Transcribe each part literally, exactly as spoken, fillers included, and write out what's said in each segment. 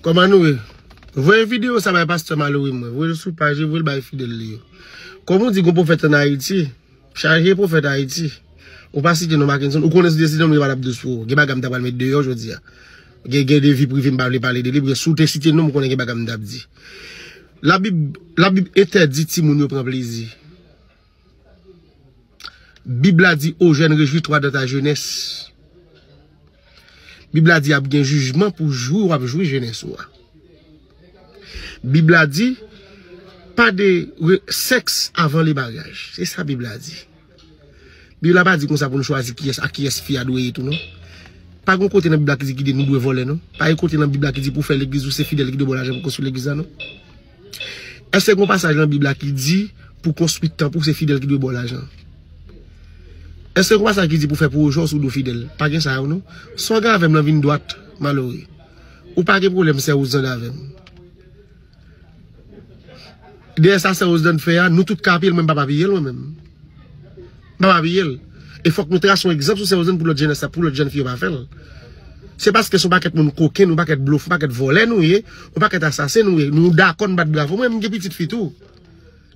Kòman nou ye? Voye videyo sa bay pastè Malory mwen. Voye l sou paj li, voye l bay fidèl li yo. Kòm ou di gon pwofèt ann Ayiti, chaje pwofèt Ayiti. Ou pa site non Mackenson, ou konnen si w te site non m gen pa t ap dous pou ou. Gen bagay m ta pral met deyò jodi a. Gen, gen de vi prive m pa vle pale de li, paske si w te site non m konnen gen bagay m t ap di. Labib, Labib entèdi timoun yo pran plezi. Bib la di, ô jeune, réjouis-toi dans ta jeunesse. Bib la di ap gen jijman pou jwi w ap jwi jenès ou a. Bib la di, pa de re- sèks avan le maryaj. Se sa Bib la di. Bib la pa di konsa pou nou chwazi kiyès, ak kiyès fi a dwe ye tou non. Pa gen kote nan Bib la ki di ki de nou dwe vòlè non. Pa gen kote nan Bib la ki di pou fè legliz ou se fidèl ki dwe ba w lajan pou konstwi legliz la non. Èske gen yon pasaj nan Bib la ki di pou konstwi tanp ou se fidèl ki dwe ba w lajan? Èske gen yon pasaj ki di pou fè pwojè w si w dwe fidèl? Pa gen sa yo non. Sa w gen avè m lan vin dwat, Malory. Ou pa gen pwoblèm sè Roselande avè m. Dèyè sa sè Roselande fè a, nou tout ka apiye l, mwen m pa p apiye l mwen menm. M pa p apiye l. E fòk nou trase yon egzanp sou sè Roselande pou lòt jenès la, pou lòt jèn fi yo pa fè l. Se paske se yon pakèt moun koken, yon pakèt blofè, yon pakèt vòlè nou ye, yon pakèt asasen nou ye. Nou dakò n bat bravo. Mwen, m gen pitit fi tou.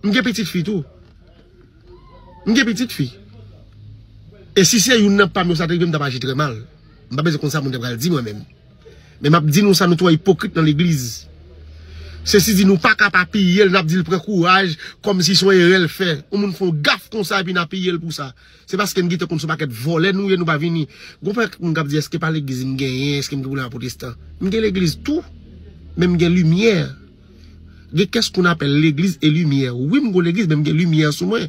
M gen pitit fi tou. M gen pitit fi. E si se youn nan pa m yo sa te rive, m t ap aji trè mal. M pa bezwen konn sa moun te pral di mwen menm. Men m ap di nou sa, nou twò ipokrit nan legliz. Sesi di nou pa ka pa piye l, n ap di l pran kouraj, kòmsi se yon erè l fè. Yon moun fè yon gaf konsa epi n apiye l pou sa. Se paske n gentan konn se yon pakèt vòlè nou ye, nou pa vini. Gon pakèt moun k ap di, èske pa legliz m genyen, èske m gen pwoblèm ak pwotestan? M gen legliz tou, men m gen limyè. Gen qu'est-ce qu'on appelle l'église et lumière. Wi, m gon legliz, men m gen limyè sou mwen.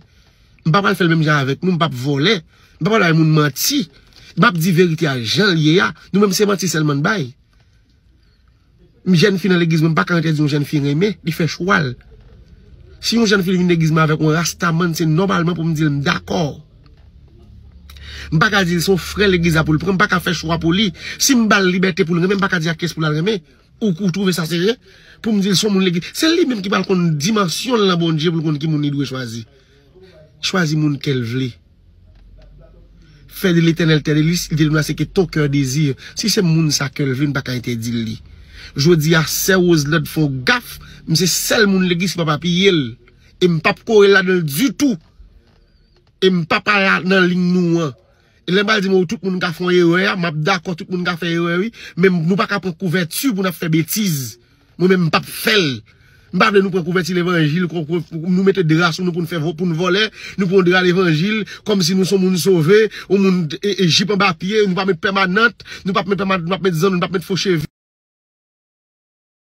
M pa pral fè l menm jan avèk nou, m p ap vòlè. M pa pral bay moun manti. M ap di verite a jan l ye a. Nou menm se manti sèlman n bay. M jèn fi nan legliz mwen, m pa ka entèdi yon jèn fi renmen, li fè chwa l. Si yon jèn fi vin legliz mwen avèk yon rastaman, se nòmalman pou m di l m dakò. M pa ka di l se yon frè legliz la pou l pran, m pa ka fè chwa pou li. Si m ba l libète pou l renmen, m pa ka di a kiyès pou l al renmen. Ou, ou twouve sa serye? Pou m di l se yon moun legliz. Se li menm ki pral konn dimansyon l nan Bondye pou l konn ki moun li dwe chwazi. Chwazi moun kè l vle. Fais de l'Éternel tes délices, il te donnera ce que ton cœur désire. Si se moun sa kè l vle, m pa ka entèdi l li. Jodi a, sè Roselande fè yon gaf, m se sèl moun legliz ki p ap apiye l. E m p ap kore l ladan l ditou. E m p ap al nan liy nou an. E lè m pral di mwen, tout moun ka fè yon erè a, m ap dakò, tout moun ka fè erè, wi. Men nou pa ka pran kouvèti pou n ap fè betiz. Mwen menm, m p ap fè l. M pa vle nou pran kouvèti levanjil, kou- kou- nou mete dra sou nou pou n fè vo- pou n vòlè, nou pran dra levanjil, kòmsi nou se yon moun sove, yon moun e, e jip anba pye, nou pa met pèmanant, nou p ap met pèmanant, nou p ap met zanno, nou p ap met fo cheve.